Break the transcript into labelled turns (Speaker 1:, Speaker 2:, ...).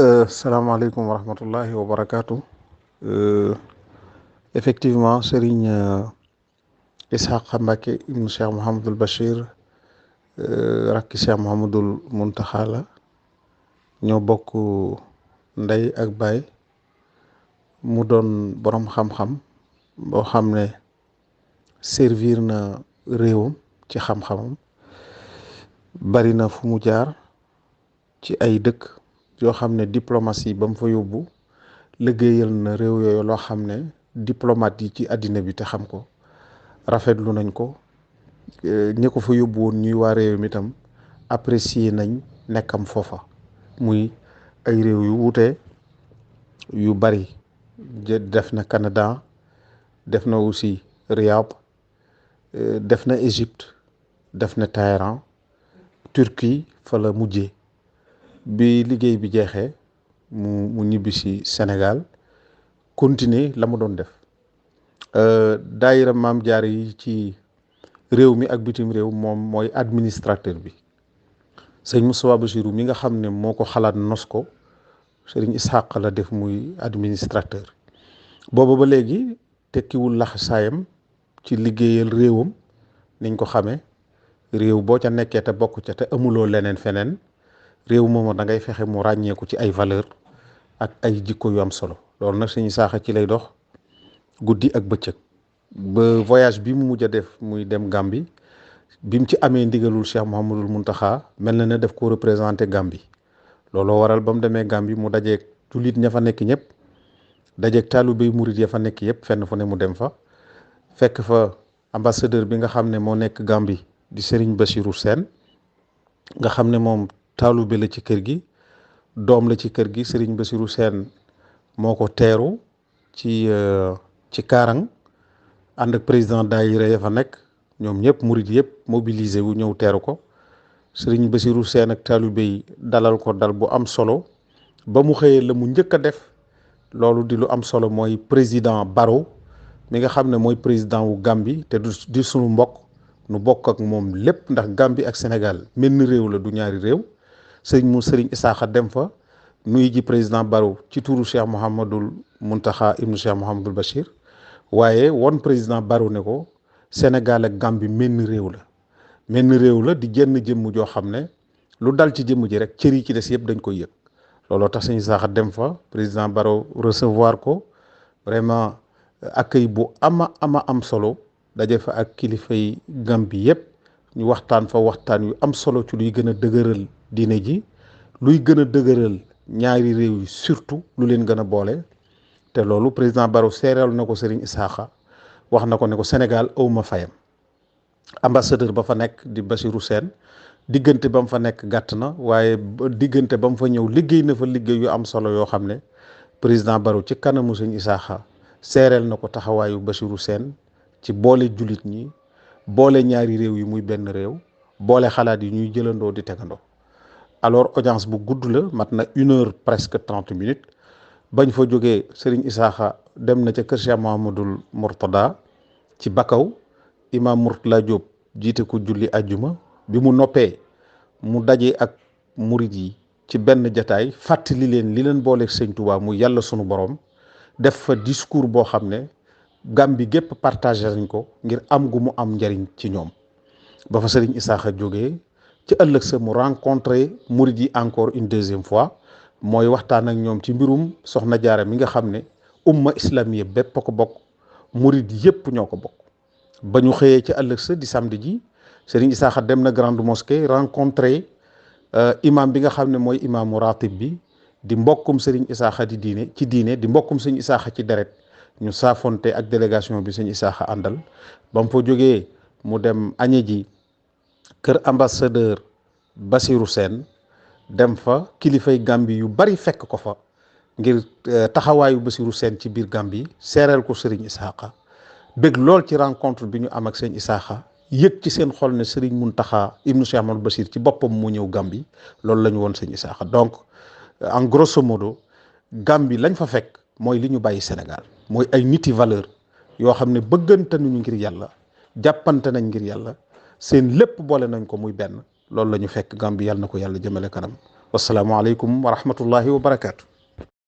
Speaker 1: Salaamaaleykum wa rahmatullahi wa barakaatu. Effectivement, Serigne Ishaqa Mbacke ibnu Cheikh Mouhamadul Bachir rakki Cheikh Mouhamadul Muntaxa la ñoo bokk ndey ak baay mu doon borom xam-xam boo xam ne servir na réewam ci xam-xamam bari na fu mu jaar ci ay dëkk yoo xam ne diplomatie ba mu fa yóbbu liggéeyal na réew yooyu loo xam ne diplomate yi ci àddina bi te xam ko rafetlu nañ ko ñi ko fa yóbbu woon ñuy waa réew mi itam apprécier nañ nekkam foofa muy ay réew yu wuute yu bari def na Canada def na aussi Riyad def na Égypte def na Téhéran Turquie fa la mujjee bi liggéey bi jeexee mu ñibbi si Sénégal continuer la mu doon def daayira Maam Jaara yi ci réew mi ak bitim réew moom mooy administrateur bi sëñ Moustapha Bassirou mi nga xam ne moo ko xalaat nos ko sëriñ Ishaq la def muy administrateur booba ba léegi tekkiwul laxasaayam ci liggéeyal réewam niñ ko xamee réew boo ca nekkee te bokk ca te amuloo leneen feneen réew moomu da ngay fexe mu ràññeeku ci ay valeur ak ay jikko yu am solo loolu nag suñu saaxa ci lay dox guddi ak bëccëg ba voyage bi mu mujj a def muy dem Gambie bi mu ci amee ndigalul Cheikh Mouhamadul Muntaxa mel na ne def ko représenté Gambie looloo waral ba mu demee Gambie mu dajeeg jullit ña fa nekk ñëpp dajeeg taalibey murit ya fa nekk yëpp fenn fu ne mu dem fa fekk fa ambassadeur bi nga xam ne moo nekk Gambie di Serigne Bassirou Sène nga xam ne moom taalibe la ci kër gi doom la ci kër gi Serigne Bassirou Sène moo ko teeru ci Kaarang ànd ak président daayira ya fa nekk ñoom ñëpp murid yëpp mobilisé wu ñëw teeru ko Serigne Bassirou Sène ak taalibe yi dalal ko dal bu am solo ba mu xëyee la mu njëkk a def loolu di lu am solo mooy président Barrow mi nga xam ne mooy président wu Gambie te di sunu mbokk nu bokk ak moom lépp ndax Gambie ak Sénégal mel ni réew la du ñaari réew Serigne Isaaxa dem fa nuyu ji président Barrow ci turu Cheikh Mouhamadul Muntaxa ibnu Cheikh Mouhamadul Bachir waaye won président Barrow ne ko Sénégal ak Gambie menn réew la di jenn jëmm joo xam ne lu dal ci jëmm ji rek cër yi ci des yëpp dañ koy yëg looloo tax Serigne Isaaxa dem fa président Barrow recevoir ko vraiment accueil bu am solo daje fa ak kilifay Gambie yëpp ñu waxtaan fa waxtaan yu am solo ci luy gën a dëgëral diine ji luy gën a dëgëral ñaari réew yi surtout lu leen gën a boole te loolu président Barrow seeral na ko Serigne Isaaxa wax na ko ne ko Sénégal awma fayam ambassadeur ba fa nekk di Bassirou Sène diggante ba mu fa nekk gàtt na waaye diggante ba mu fa ñëw liggéey na fa liggéey yu am solo yoo xam ne président Barrow ci kanamu Serigne Isaaxa seereel na ko taxawaayu Bassirou Sène ci boole jullit ñi boole ñaari réew yi muy benn réew boole xalaat yi ñuy jëlandoo di tegandoo alors audience bu gudd la mat na 1 heure presque 30 minutes bañ fa jógee Serigne Isaaxa dem na ca kër Cheikh Mouhamadul Mourtada ci Bakaw imam Mourtala Diop jiite ko julli ajjuma bi mu noppee mu daje ak murit yi ci benn jataay fàttali leen li leen booleeg Sëñ Tuubaa mu yàlla sunu borom def fa discours boo xam ne Gambie gépp partagé nañ ko ngir am gu mu am njariñ ci ñoom ba fa Serigne Isaaxa jógee ci ëllëg sa mu rencontré murid yi encore une deuxième fois mooy waxtaan ak ñoom ci mbirum soxna Jaara mi nga xam ne umma islamiye bépp ko bokk murid yépp ñoo ko bokk ba ñu xëyee ci ëllëg sa di samedi ji Serigne Isaaxa dem na grande mosquée rencontré imam bi nga xam ne mooy imaamu ratib bi di mbokkum Serigne Isaaxa di diine di mbokkum Serigne Isaaxa ci deret ñu saafonte ak délégation bi Serigne Isaaxa àndal ba mu fa jógee mu dem añe ji kër ambassadeur Bassirou Sène dem fa kilifay Gambie yu bari fekk ko fa ngir taxawaayu Bassirou Sène ci biir Gambie seereel ko Serigne Isaaxa bëgg lool ci rencontre bi ñu am ak Serigne Isaaxa yëg ci seen xol ne Serigne Muntaxa ibnu Cheikh Ahmadou Bachir ci boppam mu ñëw Gambie loolu la ñu woon Serigne Isaaxa donc en grosso modo Gambie lañ fa fekk mooy li ñu bàyyi Sénégal mooy ay niti valeur yoo xam ne bëggante nañu ngir yàlla jàppante nañ ngir yàlla seen lépp boole nañ ko muy benn loolu la ñu fekk Gambie yàlla na ko yàlla jëmale kanam wasalaamualeykum wa rahmatullahi wa barakaatu.